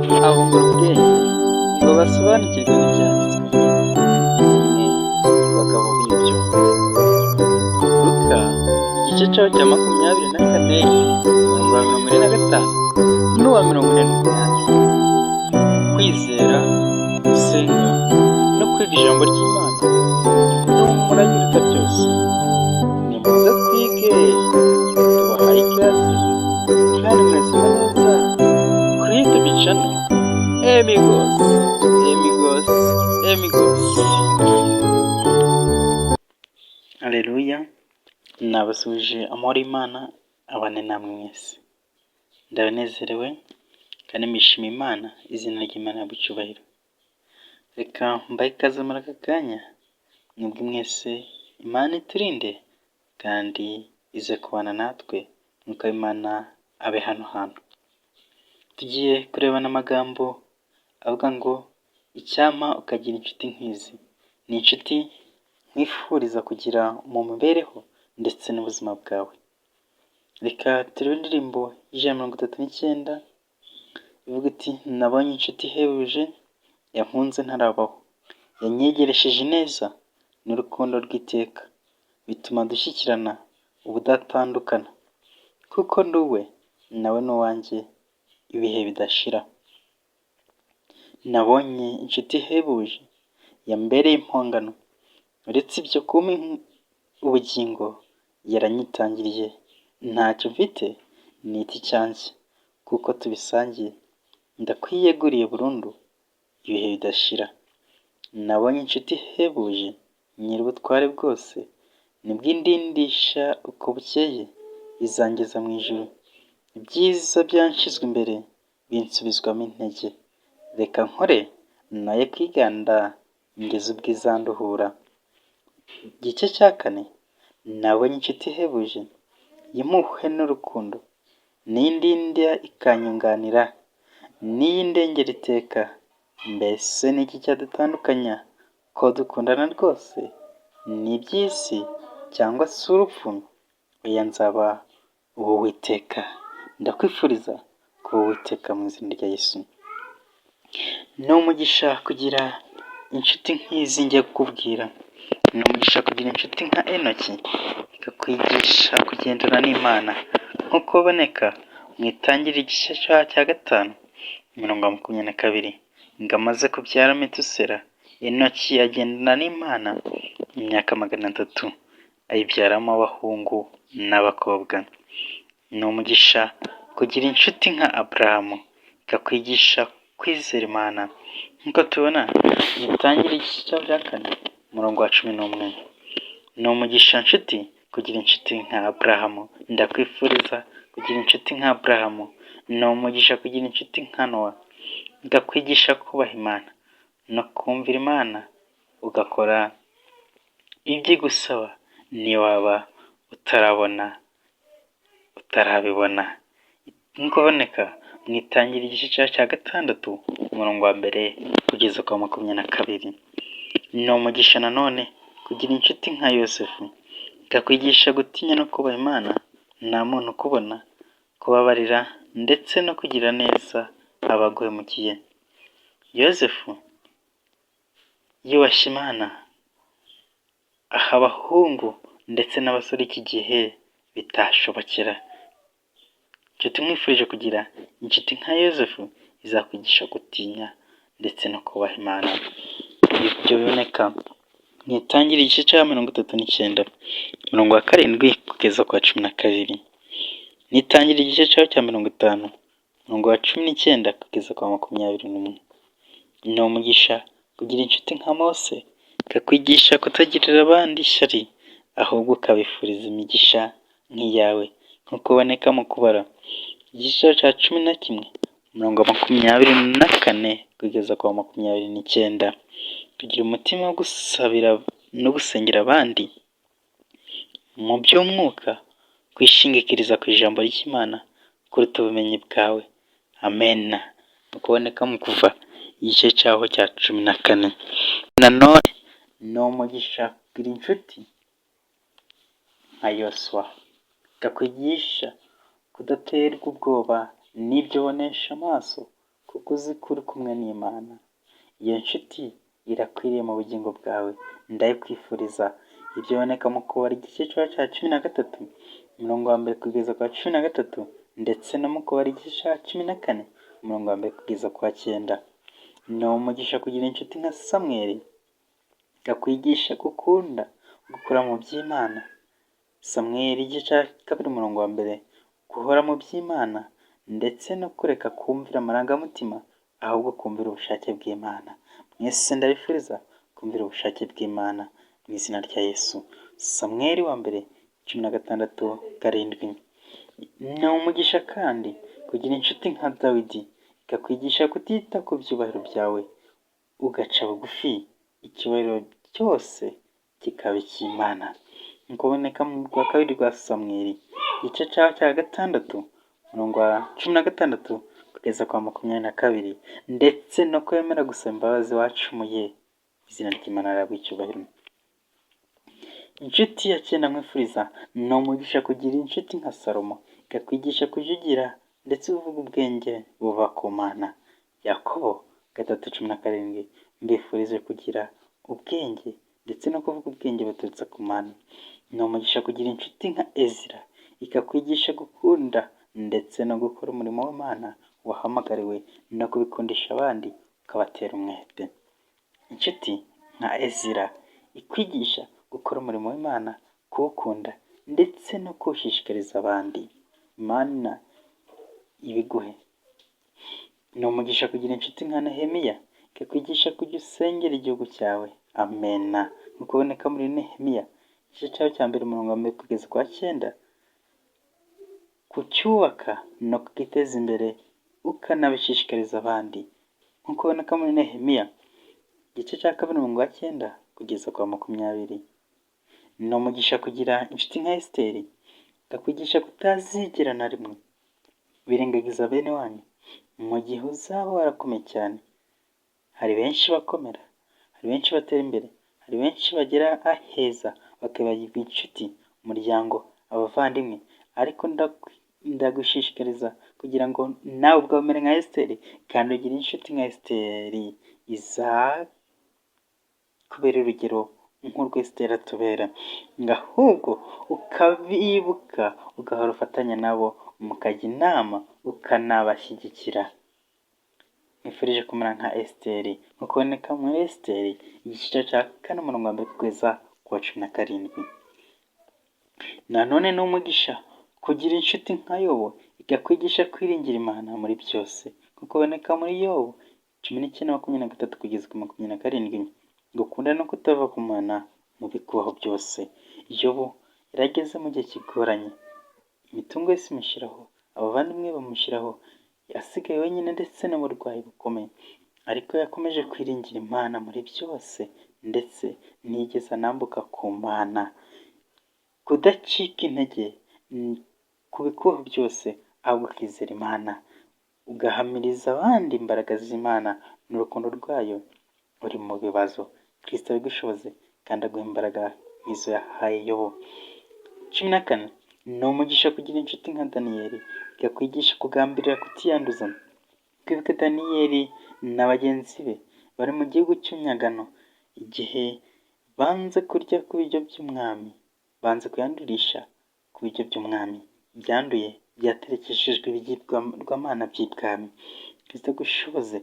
Abungura ubwenge ngo basobanukirwe n'Ibyanditswe. Nimwe bagabo b'ibyo. Luka igice cyaho cya 24, umurongo wa 45 n'uwa 48. Kwizera, gusenga no kwiga ijambo ry'Imana ni umurage uruta byose. Nimuze twige, tubahaye ikaze kandi mwese neza kuri YouTube channel Emigos, Emigos, Emigos. Haleluya, nabasuhuje amahoro y'Imana abane namwe mwese. Ndabanezerewe kandi mbishimiye Imana, izina ry'Imana rihabwe icyubahiro. Reka mbahe ikaze muri aka kanya, mwebwe mwese Imana iturinde kandi ize kubana natwe, Mwuka w'Imana abe hano hantu. Tugiye kurebana amagambo avuga ngo icyampa ukagira inshuti nk'izi. Ni inshuti nkwifuriza kugira mu mibereho ndetse n'ubuzima bwawe. Reka turebe indirimbo y'139 ivuga iti: "Nabonye inshuti ihebuje, yankunze ntarabaho, yanyegeresheje ineza n'urukundo rw'iteka, bituma dushyikirana ubudatandukana, kuko ndi uwe nawe ni uwanjye ibihe bidashira. Nabonye inshuti ihebuje, yambereye impongano, uretse ibyo kumpa ubugingo yaranyitangiriye, ntacyo mfite nita icyanjye kuko tubisangiye, ndakwiyeguriye burundu ibihe bidashira. Nabonye inshuti ihebuje, nyir'ubutware bwose, nibwo indindisha uko bukeye, izangeza mu ijuru, ibyiza byanshizwe imbere binsubizwamo intege, reka nkore noye kwiganda ngeze ubwo izanduhura." Igice cya kane: Nabonye inshuti ihebuje y'impuhwe n'urukundo, niyo indinda ikanyunganira, niyo indengera iteka, mbese ni iki cyadutandukanya ko dukundana rwose? Ni iby'isi cyangwa se urupfu? Oya, nzaba uw'Uwiteka. Ndakwifuriza kuba uw'Uwiteka mu izina rya Yesu. Ni umugisha kugira inshuti nk'izi ngiye kukubwira. Ni umugisha kugira inshuti nka Enoki, ikakwigisha kugendana n'Imana nk'uko biboneka mu Itangiriro igice cya 5, umurongo wa 22, ngo amaze kubyara Metusela, Enoki agendana n'Imana imyaka 300, ayibyaramo abahungu n'abakobwa. Ni umugisha kugira inshuti nka Aburahamu, ikakwigisha kwizera Imana nk'uko tubona mu Itangiriro igice cya 4, umurongo wa 11. Ni umugisha nshuti kugira inshuti nka Aburahamu. Ndakwifuriza kugira inshuti nka Aburahamu. Ni umugisha kugira inshuti nka Nowa, ikakwigisha kubaha Imana no kumvira Imana, ugakora ibyo igusaba niyo waba utarabona, utarabibona. Nk'uko biboneka mu Itangiriro igice cya 6, umurongo wa 1 kugeza ku wa 22. Ni umugisha nanone kugira inshuti nka Yosefu, ikakwigisha gutinya no kubaha Imana nta muntu ukubona, kubabarira ndetse no kugira neza abaguhemukiye. Yosefu yubashye Imana, aha abahungu ndetse n'abasore iki gihe bitashobokera. Inshuti nkwifurije kugira inshuti nka Yosefu, izakwigisha gutinya ndetse no kubaha Imana. Ibyo biboneka mu Itangiriro igice cya 39, umurongo wa 7 kugeza ku wa 12. N'Itangiriro igice cyaho cya 50, umurongo wa 19 kugeza ku wa 21. Ni umugisha kugira inshuti nka Mose, ikakwigisha kutagirira abandi ishyari, ahubwo ukabifuriza imigisha nk'iyawe, nk'uko biboneka mu Kubara igice cya 11, umurongo wa 24 kugeza ku wa 29. Kugira umutima wo gusabira no gusengera abandi mu by'umwuka, kwishingikiriza ku ijambo ry'Imana kuruta ubumenyi bwawe. Amena. Ni ukuboneka mu Kuva igice cyaho cya 14. Nanone ni umugisha kugira inshuti nka Yosuwa, ikakwigisha kudaterwa ubwoba n'ibyo ubonesha amaso, kuko kuko uzi ko uri kumwe n'Imana. Iyo nshuti irakwiriye mu bugingo bwawe, ndayikwifuriza. Ibyo biboneka mu Kubara igice cya 13, umurongo wa 1 kugeza ku wa 13, ndetse no mu Kubara igice cya 14, umurongo wa 1 kugeza ku wa 9. Ni umugisha kugira inshuti nka Samweli, ikakwigisha gukunda gukura mu by'Imana. Samweli igice cya 2, umurongo wa 1, guhora mu by'Imana ndetse no kureka kumvira amarangamutima, ahubwo kumvira ubushake bw'Imana. Mwese ndabifuriza kumvira ubushake bw'Imana mu izina rya Yesu. Samweli wa mbere 16:7. Ni umugisha kandi kugira inshuti nka Dawidi, ikakwigisha kutita ku byubahiro byawe, ugaca bugufi, icyubahiro cyose kikaba icy'Imana. Nk'uko biboneka mu rwa kabiri rwa Samweli, igice cya 6, umurongo wa 16 kugeza kwa 22, ndetse no kwemera gusaba imbabazi wacumuye. Izina ry'Imana rihabwe icyubahiro. Inshuti ya 9 nkwifuriza, ni umugisha kugira inshuti nka Salomo, ikakwigisha kujugira ndetse uvuga ubwenge buva ku Mana. Yakobo 3:17. Mbifurije kugira ubwenge ndetse no kuvuga ubwenge buturutse ku Mana. Ni umugisha kugira inshuti nka Ezira, ikakwigisha gukunda ndetse no gukora umurimo w'Imana wahamagariwe, no kubikundisha abandi ukabatera umwete. Inshuti nka Ezira ikwigisha gukora umurimo w'Imana, kuwukunda ndetse no kuwushishikariza abandi. Imana ibiguhe. Ni umugisha kugira inshuti nka Nehemiya, ikakwigisha kujya usengera igihugu cyawe. Amena. Nk'uko uboneka muri Nehemiya igice cyayo cya 1, umurongo wa 1 kugeza ku wa 9, kucyubaka no kugiteza imbere ukanabishishikariza abandi. Nk'uko uboneka muri Nehemiya igice cya 2, umurongo wa 9 kugeza ku wa 20. Ni umugisha kugira inshuti nka Esiteri, ikakwigisha kutazigera na rimwe wirengagiza bene wanyu mu gihe uzaba warakomeye cyane. Hari benshi bakomera, hari benshi batera imbere, hari benshi bagera aheza bakibagirwa inshuti, umuryango, abavandimwe, ariko ndagushishikariza kugira ngo nawe ubwawe umere nka Esiteri, kandi ugire inshuti nka Esiteri izakubera urugero nk'urwo Esiteri atubera, ngo ahubwo ukabibuka, ugahora ufatanya nabo, mukajya inama, ukanabashyigikira. Nkwifurije kumera nka Esiteri, nk'uko uboneka muri Esiteri igice cya 4, umurongo wa 1 kugeza ku wa 17. Nanone ni umugisha kugira inshuti nka Yobu, ikakwigisha kwiringira Imana muri byose, nk'uko uboneka muri Yobu 19:23 kugeza ku 27, gukunda no kutava ku Mana mu bikubaho byose. Yobu yarageze mu gihe kigoranye, imitungo yose imushyiraho, abavandimwe bamushyiraho, asigaye wenyine ndetse n'uburwayi bukomeye, ariko yakomeje kwiringira Imana muri byose, ndetse ntiyigeze anambuka ku Mana. Kudacika intege ku bikubaho byose, ahubwo ukizera Imana, ugahamiriza abandi imbaraga z'Imana n'urukundo rwayo uri mu bibazo. Kristo abigushoboze kandi aguha imbaraga nk'izo yahaye Yobu. 14, ni umugisha kugira inshuti nka Daniyeli, ikakwigisha kugambirira kutiyanduza. Twibuke Daniyeli na bagenzi be bari mu gihugu cy'unyagano, igihe banze kurya ku biryo by'umwami, banze kuyandurisha ku biryo by'umwami byanduye byaterekeshejwe ibigirwamana by'ibwami. Kristo agushoboze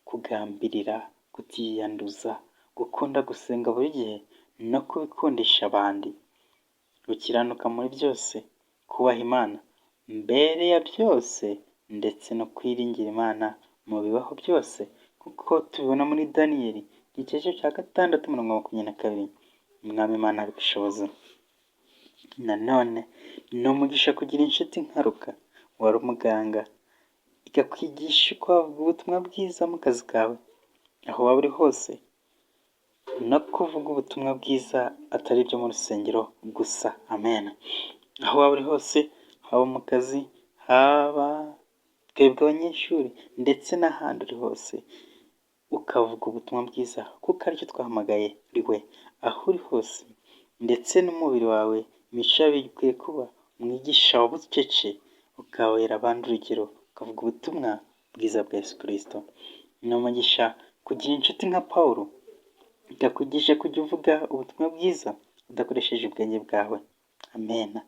kugambirira kutiyanduza, gukunda gusenga buri gihe no kubikundisha abandi, gukiranuka muri byose, kubaha Imana mbere ya byose, ndetse no kwiringira Imana mu bibaho byose, kuko tubibona muri Daniyeli igice cya 6, umurongo wa 22. Umwami Imana abigushoboze. Nanone ni umugisha kugira inshuti nka Luka wari umuganga, ikakwigisha uko wavuga ubutumwa bwiza mu kazi kawe, aho waba uri hose, no kuvuga ubutumwa bwiza atari ibyo mu rusengero gusa. Amen. Aho waba uri hose, haba mu kazi, haba twebwe abanyeshuri, ndetse n'ahandi uri hose, ukavuga ubutumwa bwiza kuko aricyo twahamagaye uriwe. Aho uri hose, ndetse n'umubiri wawe, imico yawe ikwiye kuba umwigisha wa bucece, ukabera abandi urugero, ukavuga ubutumwa bwiza bwa Yesu Kristo. Ni umugisha kugira inshuti nka Pawulo, ikakwigisha kujya uvuga ubutumwa bwiza udakoresheje ubwenge bwawe. Amena.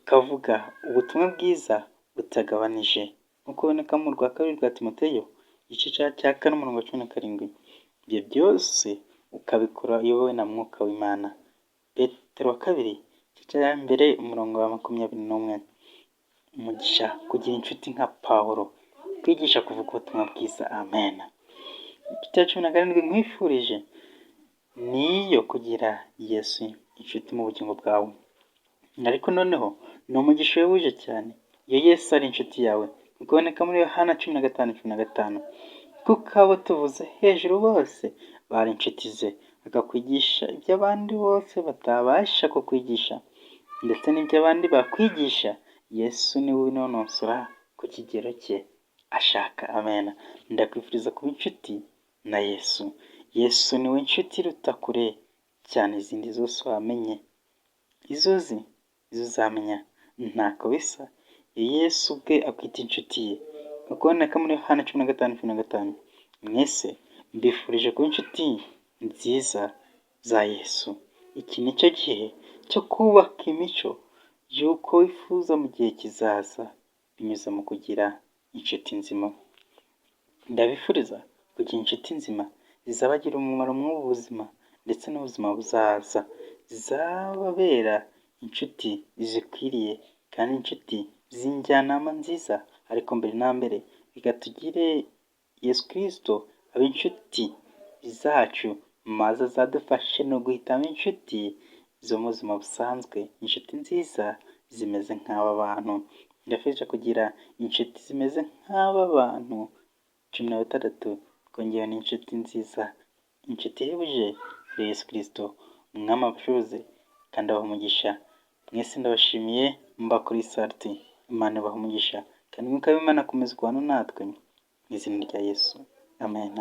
Ukavuga ubutumwa bwiza butagabanije, nk'uko biboneka mu rwa kabiri rwa Timoteyo, igice cya 4, umurongo wa 17. Ibyo byose ukabikora uyobowe na Mwuka w'Imana. Petero wa kabiri, igice cya 1, umurongo wa 21. Umugisha kugira inshuti nka Pawulo, kwigisha kuvuga ubutumwa bwiza. Amen. Inshuti ya 17 nkwifurije ni iyo kugira Yesu inshuti mu bugingo bwawe. Ariko noneho ni umugisha uhebuje cyane iyo Yesu ari inshuti yawe, kuko iboneka muri Yohana 15:15. Kuko abo tuvuze hejuru bose bari inshuti ze, akakwigisha ibyo abandi bose batabasha kukwigisha, ndetse n'ibyo abandi bakwigisha, Yesu niwe ubinonosora ku kigero cye ashaka. Amen. Ndakwifuriza kuba inshuti na Yesu. Yesu niwe nshuti iruta kure cyane izindi zose wamenye. Izo uzi, izo uzamenya, ntako bisa iyo Yesu ubwe akwita inshuti ye. Kuko iboneka muri Yohana 15:15. Mwese mbifurije kuba inshuti nziza za Yesu. Iki ni cyo gihe cyo kubaka imico y'uko wifuza mu gihe kizaza, binyuze mu kugira inshuti nzima. Ndabifuriza kugira inshuti nzima zizabagirira umumaro muri ubu buzima ndetse n'ubuzima buzaza, zizababera inshuti zikwiriye kandi inshuti z'injyanama nziza. Ariko mbere na mbere reka tugire Yesu Kristo abe inshuti zacu, maze azadufashe no guhitamo inshuti zo mu buzima busanzwe, inshuti nziza zimeze nk'aba bantu. Ndabifurije kugira inshuti zimeze nk'aba bantu 16, twongeyeho n'inshuti nziza, inshuti ihebuje ari Yesu Kristo. Umwami abashoboze kandi abahe umugisha. Mwese ndabashimiye mba kuri Salti. Imana ibahe umugisha kandi Umwuka w'Imana akomeze kubana natwe mu izina rya Yesu. Amen.